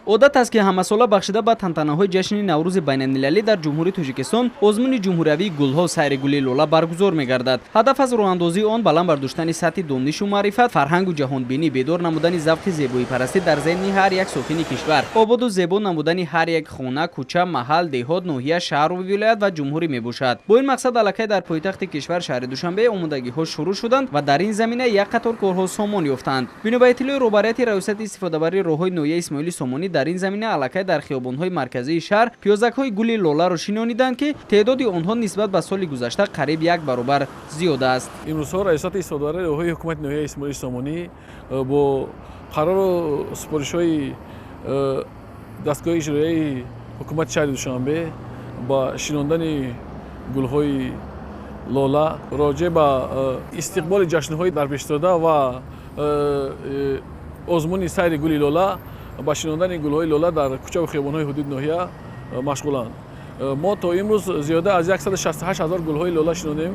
Одат аст, ки ҳамасола бахшида ба тантанаҳои ҷашни Наврӯзи байналмилалӣ дар Ҷумҳурии Тоҷикистон озмуни ҷумҳуриявии гулҳо «Сайри гули лола» баргузор мегардад. Ҳадаф аз роҳандозии он баланд бардоштани сатҳи донишу маърифат, фарҳангу ҷаҳонбинӣ, бедор намудани завқи зебоипарастӣ дар зеҳни ҳар як сокини кишвар, ободу зебо намудани ҳар як хона, кӯча, маҳал, деҳот, ноҳия, шаҳру вилоят ва ҷумҳурӣ мебошад. Бо ин мақсад аллакай дар пойтахти кишвар, шаҳри Душанбе, омодагиҳо шурӯъ шуданд ва дар ин замина як қатор корҳо сомон ёфтанд. Бино ба иттилои роҳбарияти Раёсати истифодабарии роҳҳои ноҳияи Исмоили Сомонӣ, дар ин замина аллакай дар хиёбонҳои марказии шаҳр пиёзакҳои гули лоларо шинониданд, ки теъдоди онҳо нисбат ба соли гузашта қариб як баробар зиёд аст. Имрӯзҳо Раёсати истифодабарии роҳҳои ҳукумати ноҳияи Исмоили Сомонӣ бо қарору супоришҳои дастгоҳи иҷроияи ҳукумати шаҳри Душанбе ба шинондани гулҳои лола роҷеъ ба истиқболи ҷашнҳои дарпешистода ва озмуни «Сайри гули лола» ба шинондани гулҳои лола дар кӯчаву хиёбонҳои ҳудуди ноҳия машғуланд. Мо то имрӯз зиёда аз 168 ҳазор гулҳои лола шинондем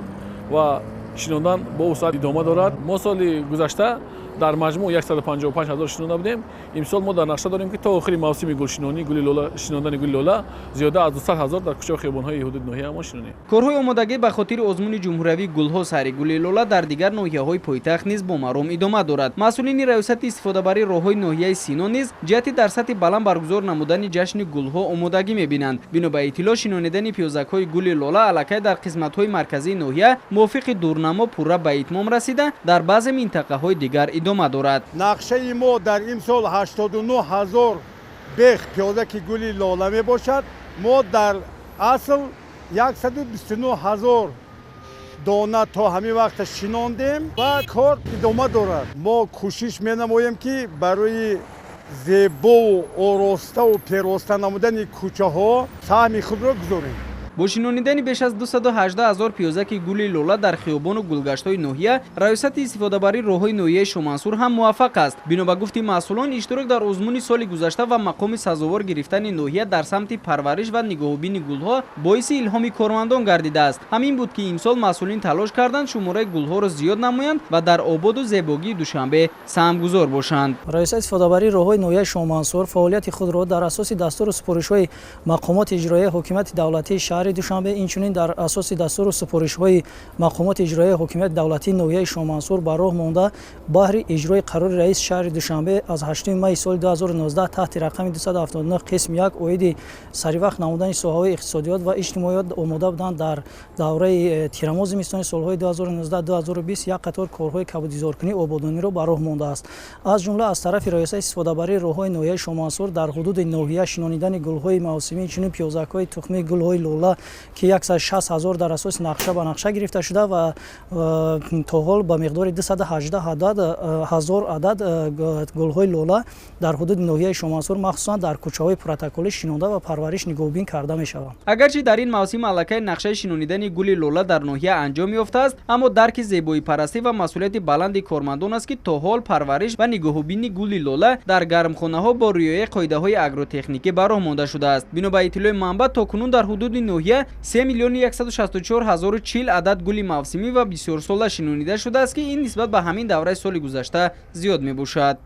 ва шинондан бо вусъат идома дорад. Мо соли гузашта дар маҷмӯъ 155 ҳазор шинонда будем. Имсол мо дар нақша дорем, ки то охири мавсими гулшинонӣ, гули лола, шинондани гули лола зиёда аз 200 ҳазор дар кӯчаву хиёбонҳои ҳудуди ноҳия мо шинонем. Корҳои омодагӣ ба хотири озмуни ҷумҳуриявии гулҳо «Сайри гули лола» дар дигар ноҳияҳои пойтахт низ бо маром идома дорад. Масъулини Раёсати истифодабарии роҳҳои ноҳияи Сино низ ҷиҳати дар сатҳи баланд баргузор намудани ҷашни гулҳо омодагӣ мебинанд. Бино ба иттилоъ, шинонидани пиёзакҳои гули лола аллакай дар қисматҳои марказии ноҳия мувофиқи дурнамо пурра ба итмом расида, дар баъзе минтақаҳои дигар идома дорад. Нақшаи мо дар имсол 89 ҳазор бех пиёзаки гули лола мебошад. Мо дар асл 129 ҳазор дона то ҳамин вақта шинондем ва кор идома дорад. Мо кӯшиш менамоем, ки барои зебову ороставу пероста намудани кӯчаҳо саҳми худро гузорем. Бо шинонидани беш аз 218 ҳазор пиёзаки гули лола дар хиёбону гулгаштҳои ноҳия, Раёсати истифодабарии роҳҳои ноҳияи Шомансур ҳам муваффақ аст. Бино ба гуфти масъулон, иштирок дар озмуни соли гузашта ва мақоми сазовор гирифтани ноҳия дар самти парвариш ва нигоҳубини гулҳо боиси илҳоми кормандон гардидааст. Ҳамин буд, ки имсол масъулин талош карданд, шумораи гулҳоро зиёд намоянд ва дар ободу зебогии Душанбе саҳмгузор бошанд. Раёсати истифодабарии роҳҳои ноҳияи Шомансур фаъолияти худро дар асоси дастуру супоришҳои мақомоти иҷроияи ҳокимияти давлатии шаҳри Душанбе, инчунин дар асоси дастуру супоришҳои мақомоти иҷроияи ҳокимияти давлатии ноҳияи Шомансур ба роҳ монда, баҳри иҷрои қарори раиси шаҳри Душанбе аз 8 майи соли 2019 таҳти рақами 279 қисм 1 оиди саривақт намудани соҳаҳои иқтисодиёт ва иҷтимоиёт омода буданд. Дар давраи тирамоҳ зимистони солҳои 2019-2020 як қатор корҳои кабудизоркунӣ, ободониро ба роҳ мондааст. Аз ҷумла, аз тарафи Раёсати истифодабарии роҳҳои ноҳияи Шомансур дар ҳудуди ноҳия шинонидани гулҳои мавсимӣ, инчунин пиёзакҳои тухмии гулҳои лола, ки 160 ҳазор дар асоси нақша ба нақша гирифта шуда ва то ҳол ба миқдори 218 ҳазор адад гулҳои лола дар ҳудуди ноҳияи Шомансур, махсусан дар кӯчаҳои протоколӣ шинонда ва парвариш, нигоҳубин карда мешаванд. Агарчи дар ин мавсим аллакай нақшаи шинонидани гули лола дар ноҳия анҷом ёфтааст, аммо дарки зебоипарастӣ ва масъулияти баланди кормандон аст, ки то ҳол парвариш ва нигоҳубини гули лола дар гармхонаҳо бо риояи қоидаҳои агротехникӣ ба роҳ монда шудааст. Бино ба иттилои манбаъ, то кунун дар ҳудуди ноҳия 3 миллиони 164 ҳазору 40 адад гули мавсимӣ ва бисёрсола шинонида шудааст, ки ин нисбат ба ҳамин давраи соли гузашта зиёд мебошад.